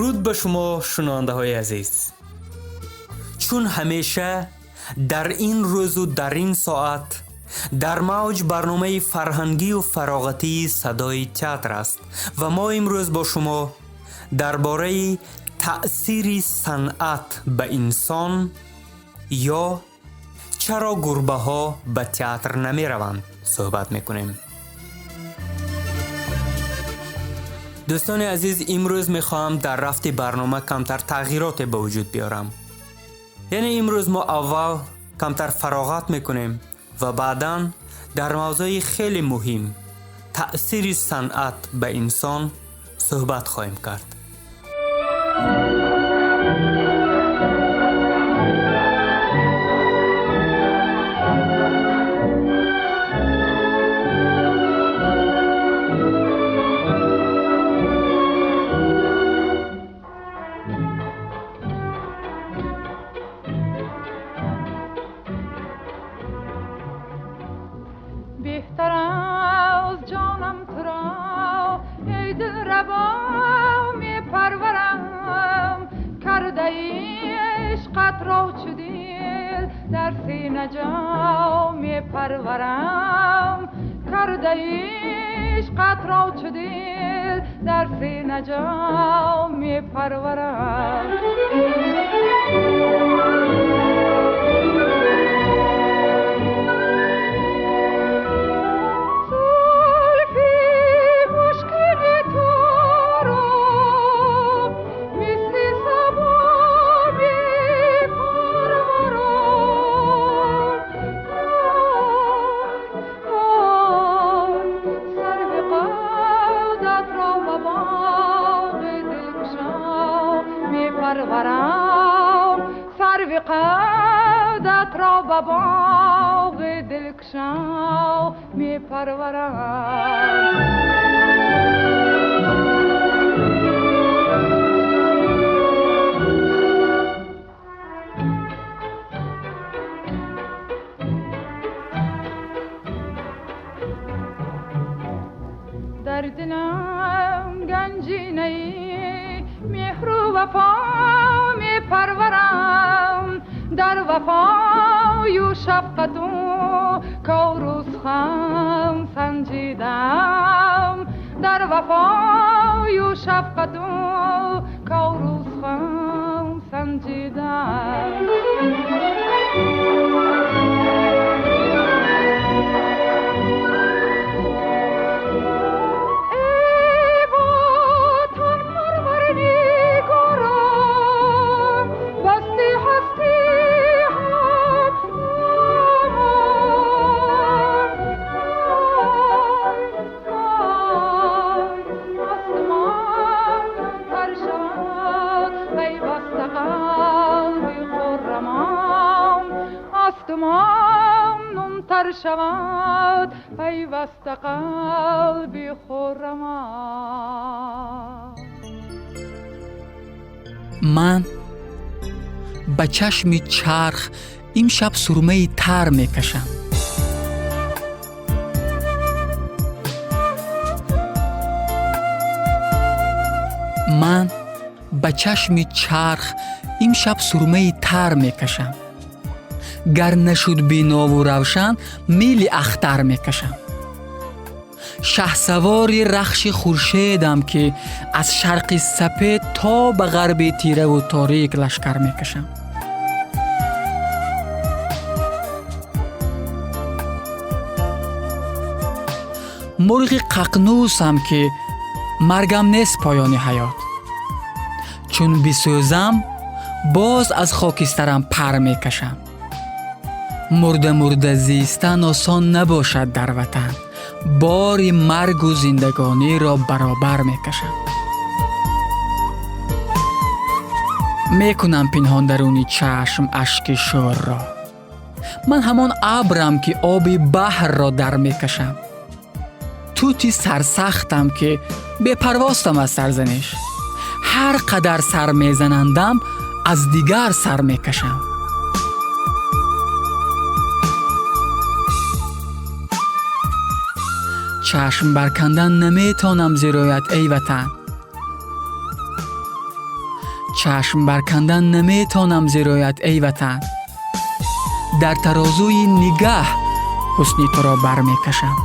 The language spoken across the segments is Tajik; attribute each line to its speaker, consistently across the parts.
Speaker 1: Дуруд ба шумо, шунавандаҳои азиз. Чун ҳамеша дар ин рӯзу дар ин соат дар мавҷ барномаи фарҳангию фароғатии «Садои театр» аст ва мо имрӯз бо шумо дар бораи таъсири санъат ба инсон ё чаро гурбаҳо ба театр намераванд суҳбат мекунем. Дӯстони азиз, имрӯз мехоҳам дар рафти барнома камтар тағйироте ба вуҷуд биёрам. Яъне имрӯз мо аввал камтар фароғат мекунем ва баъдан дар мавзӯи хеле муҳим, таъсири санъат ба инсон, суҳбат хоҳем кард.
Speaker 2: Беҳтар аз ҷонам туро, эй дилрабо, мепарварам. Кардаи ишқатро чу дил дар сина ҷо мепарварам. Кардаи ишқатро чу дил дар сина ҷо мепарварам. سرو قدت را به باغ دلکشا میپرورم. در دلم گنجینه مهر و وفا میپرورم. در وفای و شفقت و کار و سخن سنجیدم. در وفای و شفقت و کار و سخن سنجیدم. شود پیوست قلبی خرمم.
Speaker 3: Ман ба чашми чарх имшаб сурмаи тар мекашам. Ман ба чашми чарх имшаб сурмаи тар мекашам. Гар нашуд бинову равшан, мили ахтар мекашам. Шаҳсавори рахши хуршедам, ки аз шарқи сапед то ба ғарби тираву торик лашкар мекашам. Мурғи қақнусам, ки маргам нест поёни ҳаёт. Чун бисӯзам, боз аз хокистарам пар мекашам. Мурда мурда зистан осон набошад дар ватан. Бори маргу зиндагониро баробар мекашам. Мекунам пинҳон даруни чашм ашки шӯрро. Ман ҳамон абрам, ки оби баҳрро дар мекашам. Тути сарсахтам, ки бепарвостам аз сарзаниш. Ҳар қадар сар мезанандам, аз дигар сар мекашам. Чашм баркандан наметонам зироят, эй ватан. Чашм баркандан наметонам зироят, эй ватан. Дар тарозуи нигаҳ ҳусни туро бармекашам.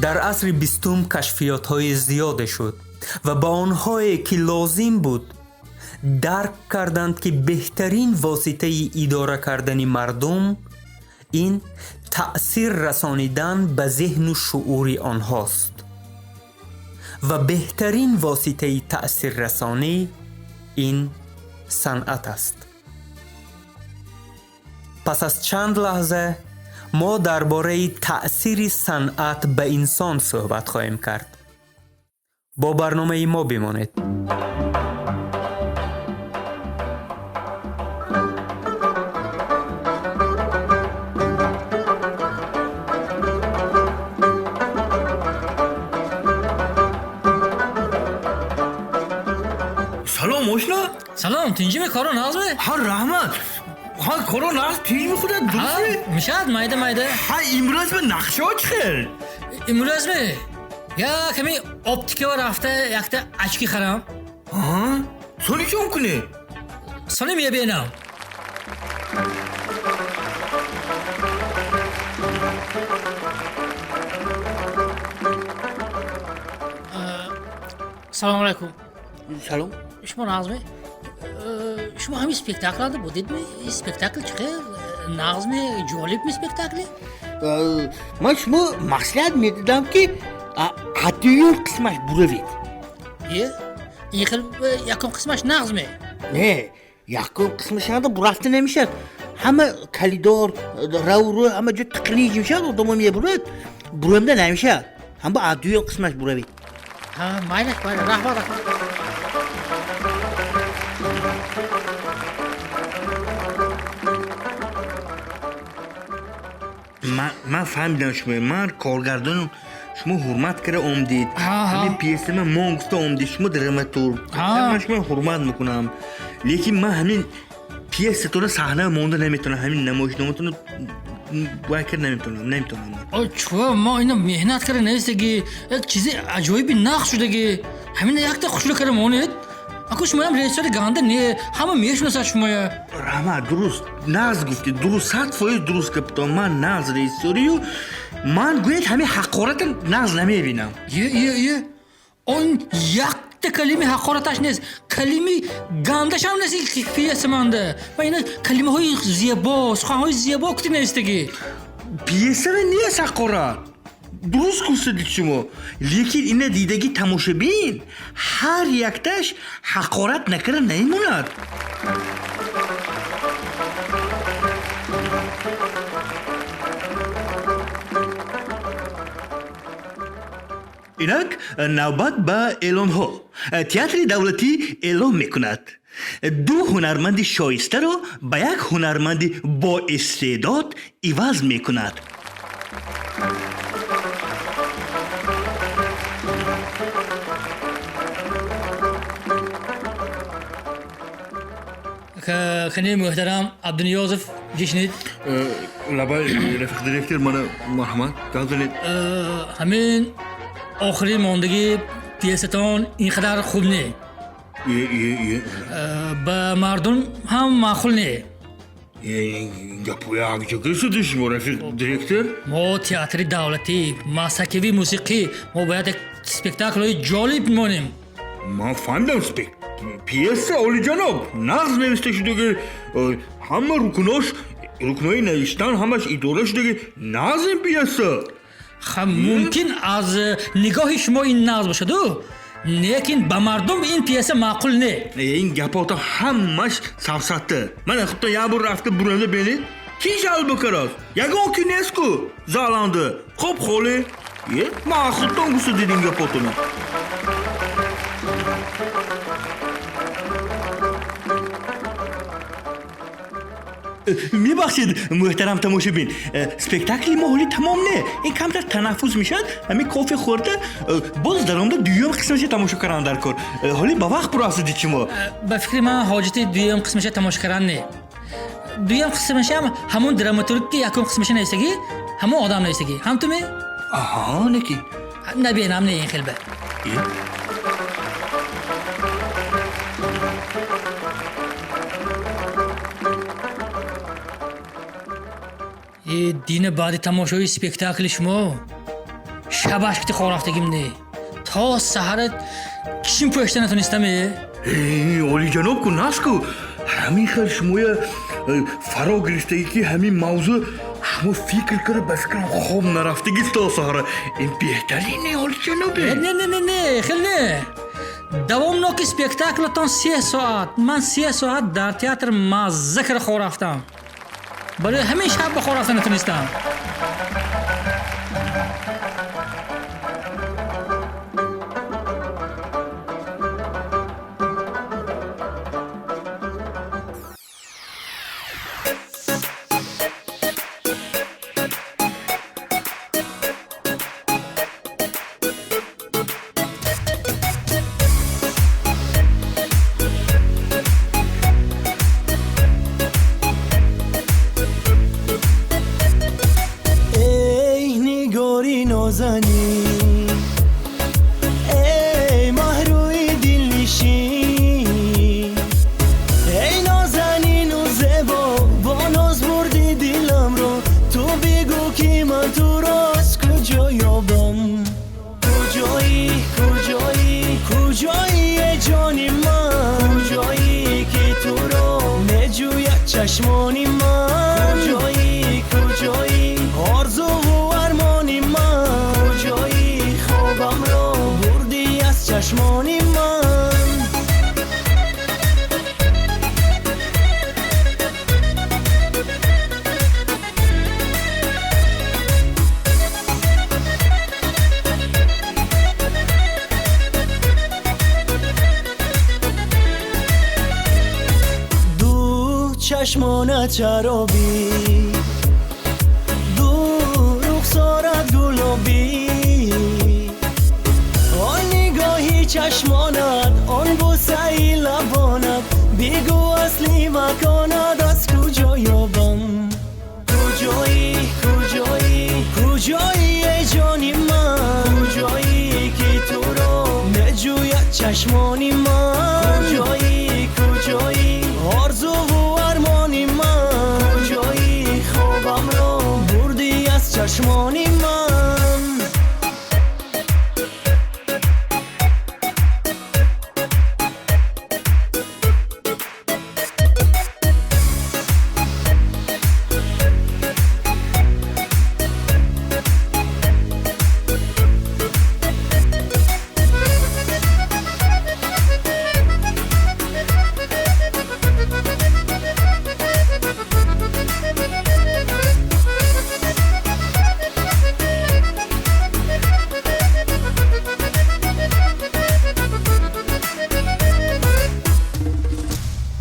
Speaker 1: Дар асри бистум кашфиётҳои зиёде шуд ва ба онҳое ки лозим буд дарк карданд, ки беҳтарин воситаи идора кардани мардум ин таъсир расонидан ба зеҳну шуури онҳост ва беҳтарин воситаи таъсиррасонӣ ин санъат аст. Пас аз чанд лаҳза мо дар бораи таъсири санъат ба инсон суҳбат хоҳем кард. Бо барномаи мо бимонед.
Speaker 4: Салом ошно.
Speaker 5: Салом, тинҷиме коро нағзме?
Speaker 4: Ҳа, раҳмат. Ҳа, коро нағз тинҷми худат дурустме?
Speaker 5: Мешавад майда майда.
Speaker 4: Ҳа, имрӯз ме нақшаҳо чӣ хел?
Speaker 5: Имрӯз ме як ҳами оптикава рафта якта очки харам.
Speaker 4: Ҳа? Сони чон кунӣ?
Speaker 5: Сони мебинам. Салом алайкум.
Speaker 4: Салом.
Speaker 5: Шумо нағзме? Шумо ҳамин спектакланда будедми? Спектакл чӣ хел? Нағзме? Ҷолибми спектакли?
Speaker 4: Ман шумо маслиҳат медодам, ки дуюм қисмаш буравед.
Speaker 5: Е, ин хел якум қисмаш нағзме?
Speaker 4: Не, якум қисмашанда бурафта намешавад. Ҳама калидор, раврӯ, ҳама ҷо тиқилич мешавад, одамо мебурад, бурамда намешавад. Ҳама дуюм қисмаш буравед.
Speaker 5: Ҳа, майлаш, майлаш, раҳмат, раҳмат.
Speaker 4: Ман фаҳмидам шумо, ман коргардону шумо ҳурмат карда омдед. Ҳамин пьесама мон гуфта омдед, шумо драматург. Ман шумо ҳурмат мекунам, лекин ман ҳамин пьесатонро саҳна монда наметавонам, ҳамин намоишноматонро вай карда наметавонам, наметавонам.
Speaker 5: Чӯ, мо ино меҳнат карда навистаги, як чизи аҷоиби нақш шудаги, ҳамина якта хушрӯ карда монед. Аку шумоям режиссёри ганда не, ҳама мешиносад шумоя.
Speaker 4: Раҳмат, дуруст, нағз гуфтед, дуруст, 100% дуруст гуфтед. Ман нағз режиссёрию, ман гӯяд ҳамин ҳақората нағз намебинам.
Speaker 5: Е, е, е, он якта калими ҳақораташ нест, калими гандашам нест пьеса манда. Ман ина калимаҳои зебо, суханҳои зебо кути навистагӣ.
Speaker 4: Пьесава нест ҳақорат. Дуруст гуфтед шумо, лекин ина дидаги тамошобин ҳар якташ ҳақорат накарда намемонад. Инак навбат ба эълонҳо. Театри давлатӣ эълон мекунад: ду ҳунарманди шоистаро ба як ҳунарманди боистеъдод иваз мекунад.
Speaker 5: Хани муҳтарам Абдуниёзов, ҷишнид.
Speaker 4: Лабай, рафиқ директор, мана марҳамат, гап занед.
Speaker 5: Ҳамин охири мондагӣ пьесатон ин қадар хуб не. Ба мардум ҳам маъқул не.
Speaker 4: Гапо якҷо гирифтеди шумо, рафиқ директор?
Speaker 5: Мо театри давлатӣ, масакивии мусиқӣ, мо бояд як спектаклҳои ҷолиб монем.
Speaker 4: Ман фаҳмидам, пьеса олиҷаноб нағз нависта шудаги, ҳама рукнош, рукнои навиштан ҳамаш идора шудаги, нағз ин пьеса.
Speaker 5: Ха, мумкин аз нигоҳи шумо ин нағз бошаду, лекин ба мардум ин пьеса маъқул не.
Speaker 4: Ин гапота ҳамаш сафсата. Мана худто як бор рафта буранда бинед, ки жалба караст? Ягон ки нест-ку заланда, хоб холӣ. Е, ман худтон гуфта дидим гапотуна. Мебахшед, муҳтарам тамошобин, спектакли мо ҳоли тамом не, ин камтар танаффус мешавад, ҳамин кофе хӯрда боз даромада дуюм қисмаша тамошо кардан дар кор. Ҳоли ба вақт бурасиди шумо.
Speaker 5: Ба фикри ман ҳоҷати дуюм қисмаша тамошо кардан не. Дуюм қисмашам ҳамон драматург ки якум қисмаша навистагӣ, ҳамон одам навистагӣ. Ҳам ту ме?
Speaker 4: Аҳа, неки.
Speaker 5: Набинам не ин хел ба. Дина баъди тамошои спектакли шумо шабаш кити хорафтагим не, то саҳара кишим пӯшта натонистам. Е,
Speaker 4: олиҷаноб ку наску, ҳамин хел шумоя фаро гирифтагӣ, ки ҳамин мавзӯъ шумо фикр карда, ба фикрам хоб нарафтагист то саҳара. Ин беҳтарине, олиҷанобе.
Speaker 5: Не, не, не, не, хел не. Давомноки спектаклатон 3 соат, ман 3 соат дар театр мазза карда хорафтам. Барои ҳамин шаб ба хор рафта натонистам.
Speaker 6: чашмони ман. Куҷоӣ, куҷоӣ, орзуву армони ман? Куҷоӣ, хобамро бурдӣ аз чашмони ман. Чашмонат чаробӣ, ду рухсорат гулобӣ, он нигоҳи чашмонат, он бусаи лабонат, бигӯ асли маконат аз куҷо ёбам? Куҷоӣ, куҷоӣ, куҷоӣ эй ҷони ман? Куҷоӣ ки туро меҷӯяд чашмони ман? Куҷоӣ, куҷоӣ, орзуву армони ман? Куҷоӣ, хобамро бурдӣ аз чашмони ман.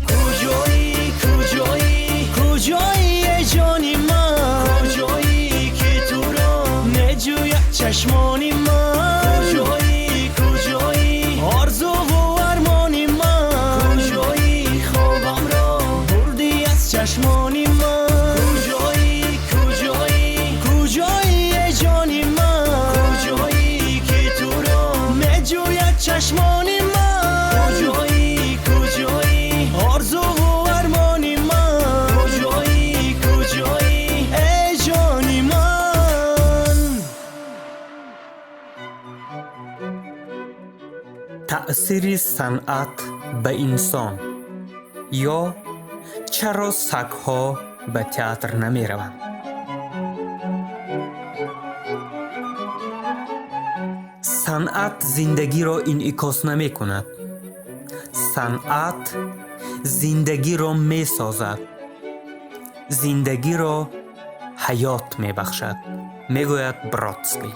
Speaker 6: Куҷоӣ, куҷоӣ, куҷоӣ эй ҷони ман? Куҷоӣ ки туро меҷӯяд чашмони ман? Куҷоӣ, куҷоӣ, орзуву армони ман? Куҷоӣ, хобамро бурдӣ аз чашмони ман? Куҷоӣ, куҷоӣ, куҷоӣ эй ҷони ман? Куҷоӣ ки туро меҷӯяд чашмони ман? Куҷоӣ, куҷоӣ, орзуву армони ман? Куҷоӣ, куҷоӣ, эй ҷони ман?
Speaker 1: Таъсири санъат ба инсон ё чаро сагҳо ба театр намераванд? Санъат зиндагиро инъикос намекунад. Санъат зиндагиро месозад, зиндагиро ҳаёт мебахшад, мегӯяд Бродский.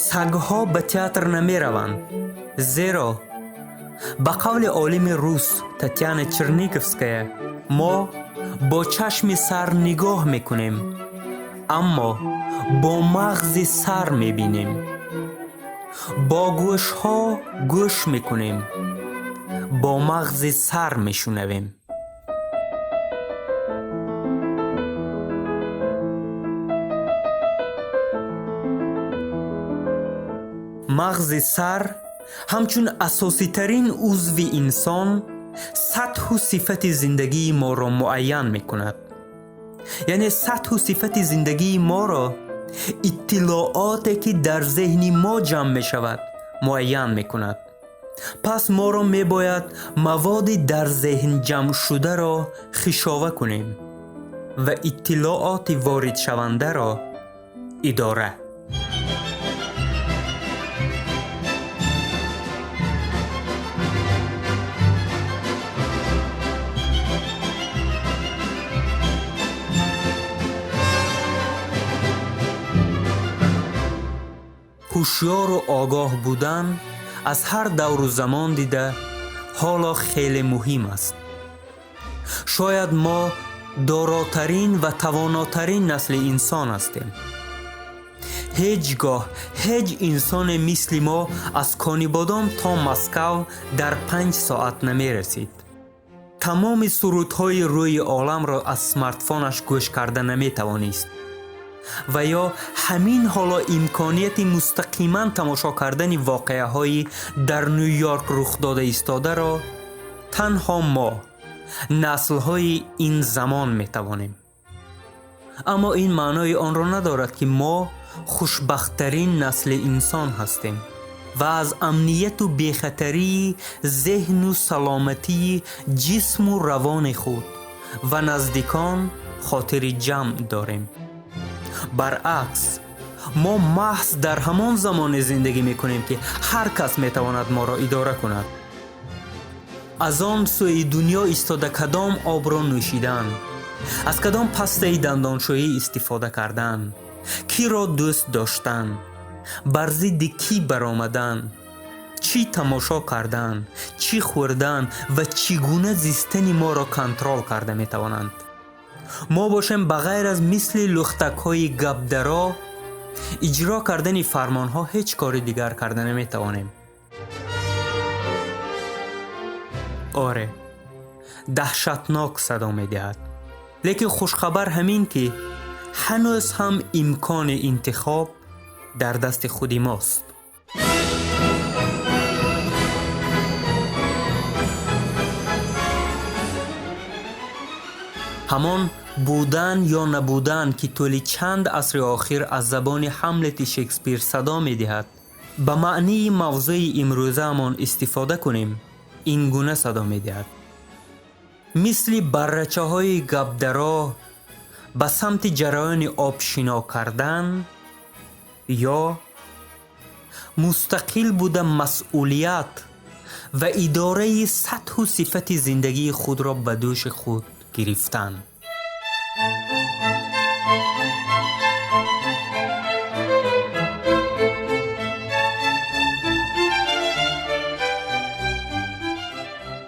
Speaker 1: Сагҳо ба театр намераванд, зеро ба қавли олими рус Татьяна Черниговская, мо бо чашми сар нигоҳ мекунем, аммо бо мағзи сар мебинем, бо гӯшҳо гӯш мекунем, бо мағзи сар мешунавем. Мағзи сар ҳамчун асоситарин узви инсон сатҳу сифати зиндагии моро муайян мекунад. Яъне сатҳу сифати зиндагии моро иттилооте, ки дар зеҳни мо ҷамъ мешавад, муайян мекунад. Пас моро мебояд маводи дар зеҳн ҷамъшударо хишова кунем ва иттилооти воридшавандаро идора. Ҳушёру огоҳ будан аз ҳар давру замон дида ҳоло хеле муҳим аст. Шояд мо доротарин ва тавонотарин насли инсон ҳастем. Ҳеҷ гоҳ ҳеҷ инсоне мисли мо аз Конибодом то Москав дар 5 соат намерасид. Тамоми сурудҳои рӯи оламро аз смартфонаш гӯш карда наметавонист ва ё ҳамин ҳоло имконияти мустақиман тамошо кардани воқеаҳои дар Ню-Йорк рух дода истодаро танҳо мо, наслҳои ин замон, метавонем. Аммо ин маънои онро надорад, ки мо хушбахттарин насли инсон ҳастем ва аз амнияту бехатарии зеҳну саломатии ҷисму равони худ ва наздикон хотири ҷамъ дорем. Баръакс, мо маҳз дар ҳамон замоне зиндагӣ мекунем, ки ҳар кас метавонад моро идора кунад. Аз он сӯи дунё истода кадом обро нӯшидан, аз кадом пастаи дандоншӯӣ истифода кардан, киро дӯст доштан, бар зидди кӣ баромадан, чӣ тамошо кардан, чӣ хӯрдан ва чӣ гуна зистани моро контрол карда метавонанд. Мо бошем ба ғайр аз мисли лухтакҳои гапдаро иҷро кардани фармонҳо ҳеҷ кори дигар карда наметавонем. Оре, даҳшатнок садо медиҳад, лекин хушхабар ҳамин ки ҳанӯз ҳам имкони интихоб дар дасти худи мост. Ҳамон будан ё набудан, ки тӯли чанд асри охир аз забони Ҳамлети Шекспир садо медиҳад, ба маънии мавзӯи имрӯзаамон истифода кунем, ин гуна садо медиҳад. Мисли баррачаҳои гапдаро ба самти ҷараёни об шино кардан ё мустақил буда масъулият ва идораи сатҳу сифати зиндагии худро ба дӯши худ гирифтан.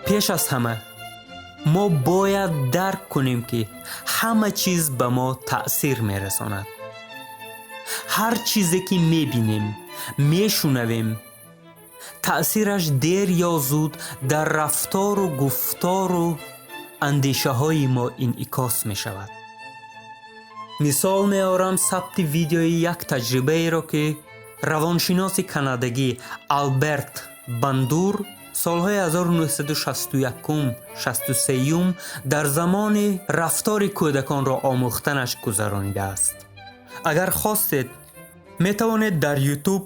Speaker 1: Пеш аз ҳама мо бояд дарк кунем, ки ҳама чиз ба мо таъсир мерасонад. Ҳар чизе ки мебинем, мешунавем, таъсираш дер ё зуд дар рафтору гуфтору андешаҳои мо инъикос мешавад. Мисол меорам сабти видеои як таҷрибаеро, ки равоншиноси канадагӣ Алберт Бандур солҳои 1961-63 дар замони рафтори кӯдаконро омӯхтанаш гузаронидааст. Агар хостед, метавонед дар YouTube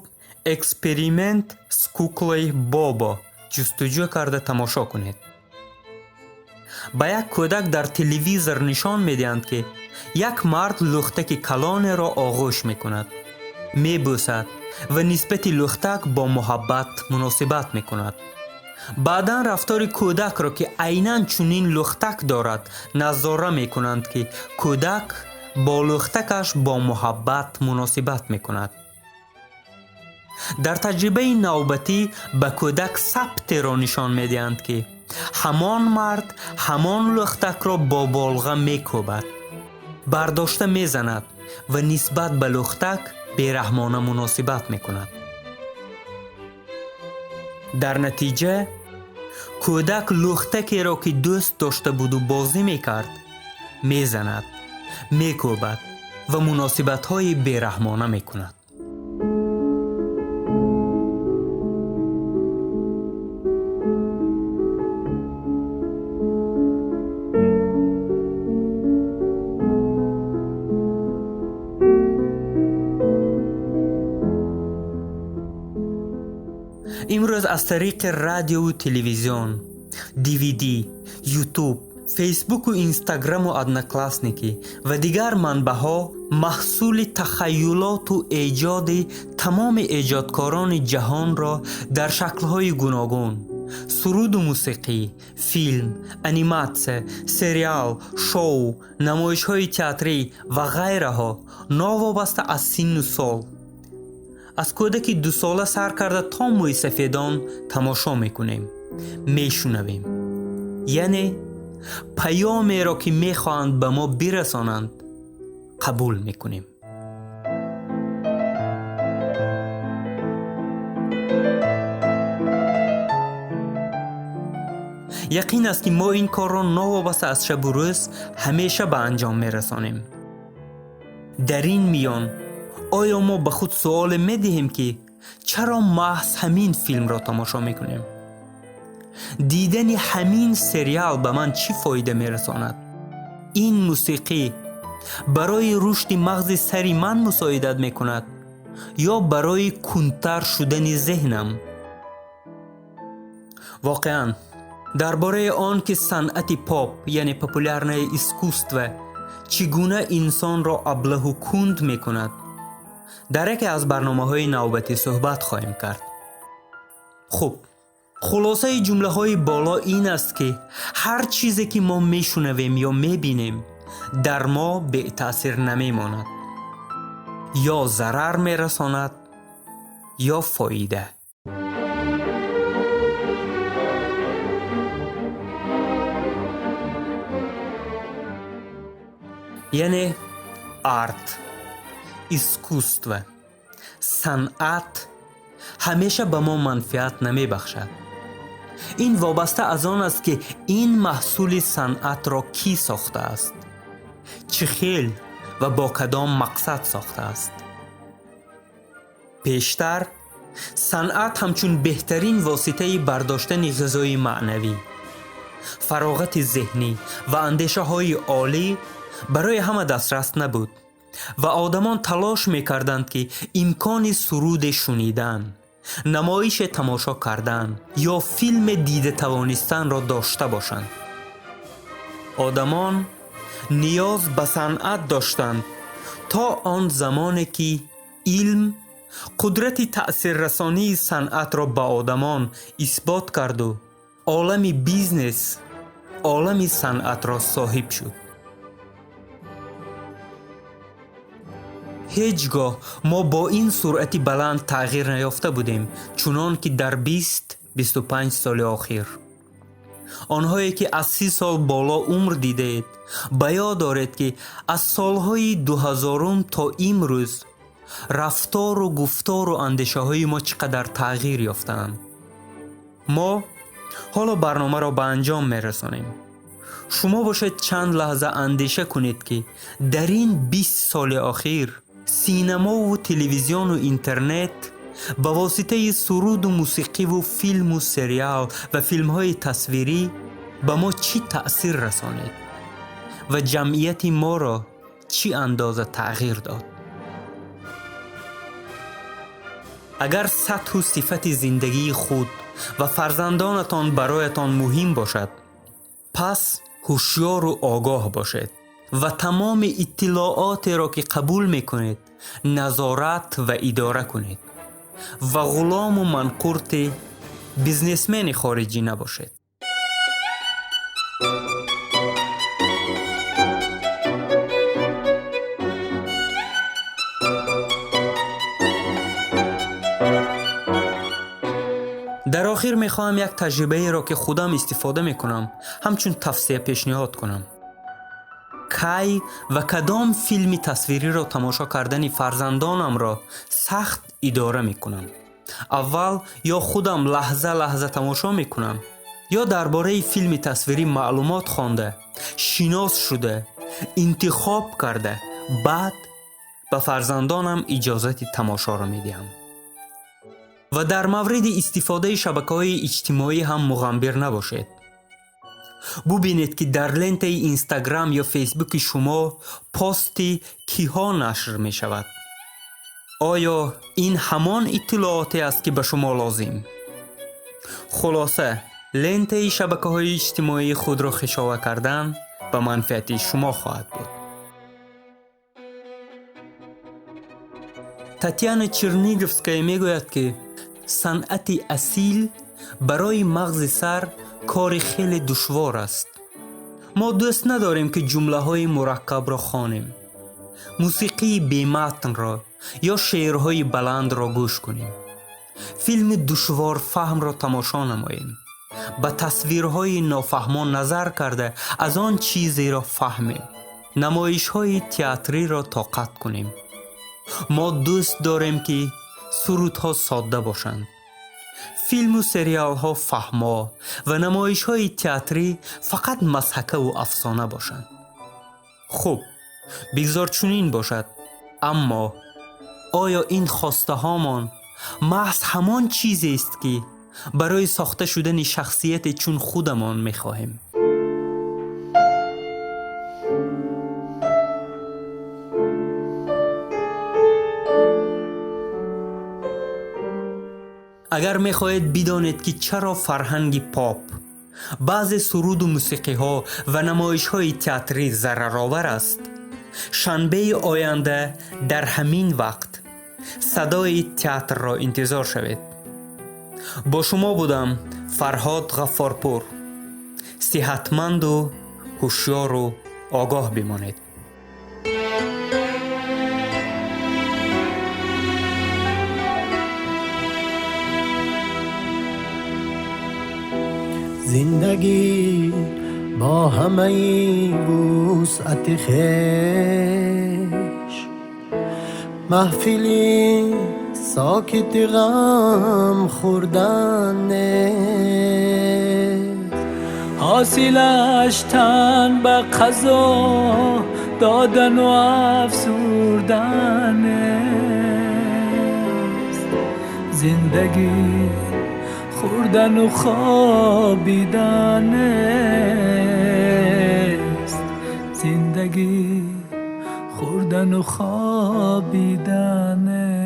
Speaker 1: «Эксперимент с куклой Бобо» ҷустуҷӯ карда тамошо кунед. Ба як кӯдак дар телевизор нишон медиҳанд, ки як мард лухтаки калонеро оғӯш мекунад, мебӯсад ва нисбати лухтак бо муҳаббат муносибат мекунад. Баъдан рафтори кӯдакро, ки айнан чунин лухтак дорад, назора мекунанд, ки кӯдак бо лухтакаш бо муҳаббат муносибат мекунад. Дар таҷрибаи навбатӣ ба кӯдак сабтеро нишон медиҳанд, ки ҳамон мард ҳамон лухтакро бо болға мекӯбад, бардошта мезанад ва нисбат ба лухтак бераҳмона муносибат мекунад. Дар натиҷа кӯдак лухтакеро, ки дӯст дошта буду бозӣ мекард, мезанад, мекӯбад ва муносибатҳои бераҳмона мекунад. Имрӯз аз тариқи радиову телевизион, DVD, Ютуб, Фейсбуку Инстаграму Одноклассники ва дигар манбаъҳо маҳсули тахайюлоту эҷоди тамоми эҷодкорони ҷаҳонро дар шаклҳои гуногун суруду мусиқӣ, филм, аниматсия, сериал, шоу, намоишҳои театрӣ ва ғайраҳо новобаста аз синну сол, аз кӯдаки дусола сар карда то мӯйсафедон тамошо мекунем, мешунавем. Яъне паёмеро, ки мехоҳанд ба мо бирасонанд, қабул мекунем. Яқин аст, ки мо ин корро новобаста аз шабу рӯз ҳамеша ба анҷом мерасонем. Дар ин миён оё мо ба худ суоле медиҳем, ки чаро маҳз ҳамин филмро тамошо мекунем? Дидани ҳамин сериал ба ман чӣ фоида мерасонад? Ин мусиқӣ барои рушди мағзи сари ман мусоидат мекунад Ё барои кундтар шудани зеҳнам? Воқеан, дар бораи он ки санъати поп, яъне популярное искусство, чӣ гуна инсонро аблаҳу кунд мекунад, дар яке аз барномаҳои навбатӣ суҳбат хоҳем кард. Хуб, хулосаи ҷумлаҳои боло ин аст, ки ҳар чизе ки мо мешунавем ё мебинем, дар мо бетаъсир намемонад, ё зарар мерасонад, ё фоида. Яъне арт, искусство, санъат ҳамеша ба мо манфиат намебахшад. Ин вобаста аз он аст, ки ин маҳсули санъатро кӣ сохтааст, чӣ хел ва бо кадом мақсад сохтааст. Пештар санъат ҳамчун беҳтарин воситаи бардоштани ғизои маънавӣ, фароғати зеҳнӣ ва андешаҳои олӣ барои ҳама дастрас набуд ва одамон талош мекарданд, ки имкони суруде шунидан, намоише тамошо кардан ё филме дида тавонистанро дошта бошанд. Одамон ниёз ба санъат доштанд то он замоне ки илм қудрати таъсиррасонии санъатро ба одамон исбот карду олами бизнес олами санъатро соҳиб шуд. Ҳеҷ гоҳ мо бо ин суръати баланд тағйир наёфта будем, чунон ки дар 20-25 соли охир. Онҳое ки аз 30 сол боло умр дидаед, ба ёд доред, ки аз солҳои 2000 то имрӯз рафтору гуфтору андешаҳои мо чӣ қадар тағйир ёфтаанд. Мо ҳоло барномаро ба анҷом мерасонем. Шумо бошед, чанд лаҳза андеша кунед, ки дар ин 20 соли охир синамову телевизиону интернет ба воситаи суруду мусиқиву филму сериал ва филмҳои тасвирӣ ба мо чӣ таъсир расонид ва ҷамъияти моро чӣ андоза тағйир дод. Агар сатҳу сифати зиндагии худ ва фарзандонатон бароятон муҳим бошад, пас ҳушёру огоҳ бошед ва тамоми иттилоотеро, ки қабул мекунед, назорат ва идора кунед ва ғулому манқурти бизнесмени хориҷӣ набошед. Дар охир мехоҳам як таҷрибаеро, ки худам истифода мекунам, ҳамчун тавсия пешниҳод кунам. Кай ва кадом филми тасвириро тамошо кардани фарзандонамро сахт идора мекунам. Аввал ё худам лаҳза лаҳза тамошо мекунам, ё дар бораи филми тасвирӣ маълумот хонда, шинос шуда, интихоб карда, баъд ба фарзандонам иҷозати тамошоро медиҳам. Ва дар мавриди истифодаи шабакаҳои иҷтимоӣ ҳам муғамбир набошед. Бубинед, ки дар лентаи Инстаграм ё Фейсбуки шумо пости киҳо нашр мешавад. Оё ин ҳамон иттилооте аст, ки ба шумо лозим? Хулоса, лентаи шабакаҳои иҷтимоии худро хишова кардан ба манфиати шумо хоҳад буд. Татьяна Черниговская мегӯяд, ки санъати асил барои мағзи сар кори хеле душвор аст. Мо дӯст надорем, ки ҷумлаҳои мураккабро хонем, мусиқии бематнро ё шеърҳои баландро гӯш кунем, филми душворфаҳмро тамошо намоем, ба тасвирҳои нофаҳмо назар карда аз он чизеро фаҳмем, намоишҳои театриро тоқат кунем. Мо дӯст дорем, ки сурудҳо содда бошанд, филму сериалҳо фаҳмо ва намоишҳои театрӣ фақат мазҳакаву афсона бошанд. Хуб, бигзор чунин бошад, аммо оё ин хостаҳомон маҳз ҳамон чизест, ки барои сохта шудани шахсияте чун худамон мехоҳем? Агар мехоҳед бидонед, ки чаро фарҳанги поп, баъзе суруду мусиқиҳо ва намоишҳои театрӣ зараровар аст, шанбеи оянда дар ҳамин вақт садои театрро интизор шавед. Бо шумо будам Фарҳод Ғаффорпур. Сиҳатманду ҳушёру огоҳ бимонед.
Speaker 6: Зиндагӣ бо ҳамаи вусъати хеш маҳфили сокити ғам хӯрдан нест.
Speaker 7: Ҳосилаш тан ба қазо додану афсурдан нест. Зиндагӣ хӯрдану хобидан нест. Зиндагӣ хӯрдану хобидан нест.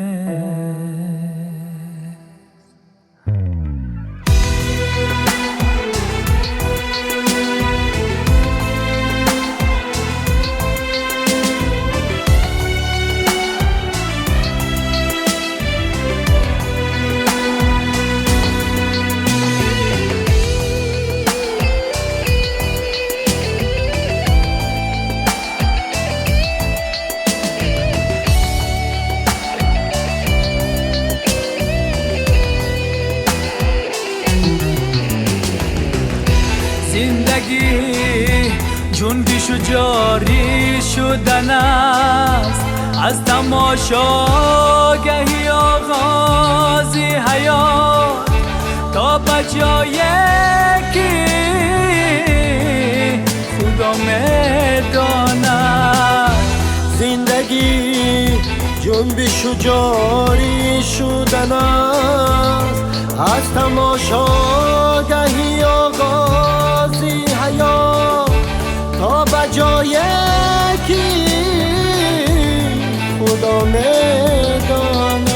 Speaker 7: Зиндагӣ ҷунбишу ҷорӣ шудан аст, аз тамошогаҳи оғози ҳаёт то ба ҷое ки Худо медонад.
Speaker 6: Зиндагӣ ҷунбишу ҷорӣ шудан аст, аз тамошогаҳи оғози ҳаёт то ба ҷое ки Худо медонад.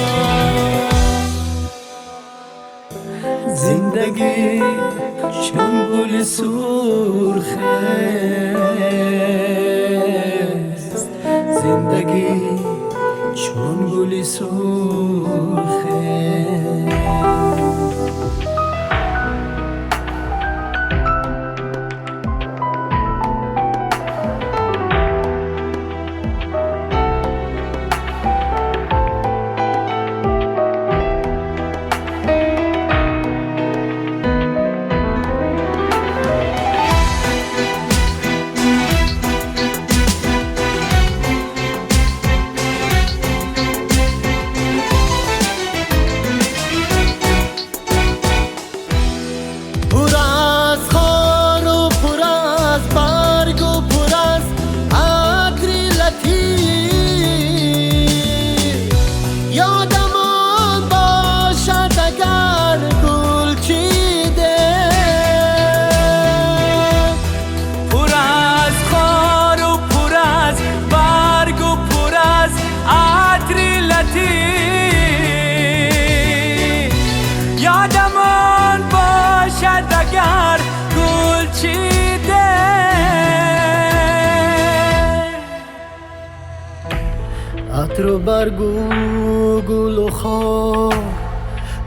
Speaker 7: Зиндагӣ чун гули сурх аст, зиндагӣ чун гули сурх аст.
Speaker 6: عطر و برگ و گل و خار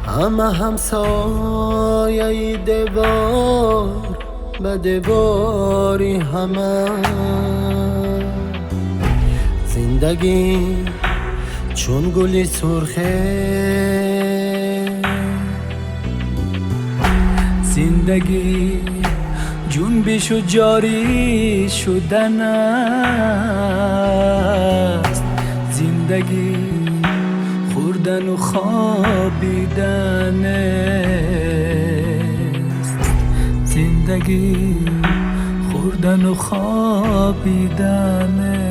Speaker 6: همه همسایه دیوار به دیواری همه. زندگی چون گلی سرخه،
Speaker 7: زندگی جنبش و جاری شدن است، زندگی خوردن و خوابیدن است، زندگی خوردن و خوابیدن.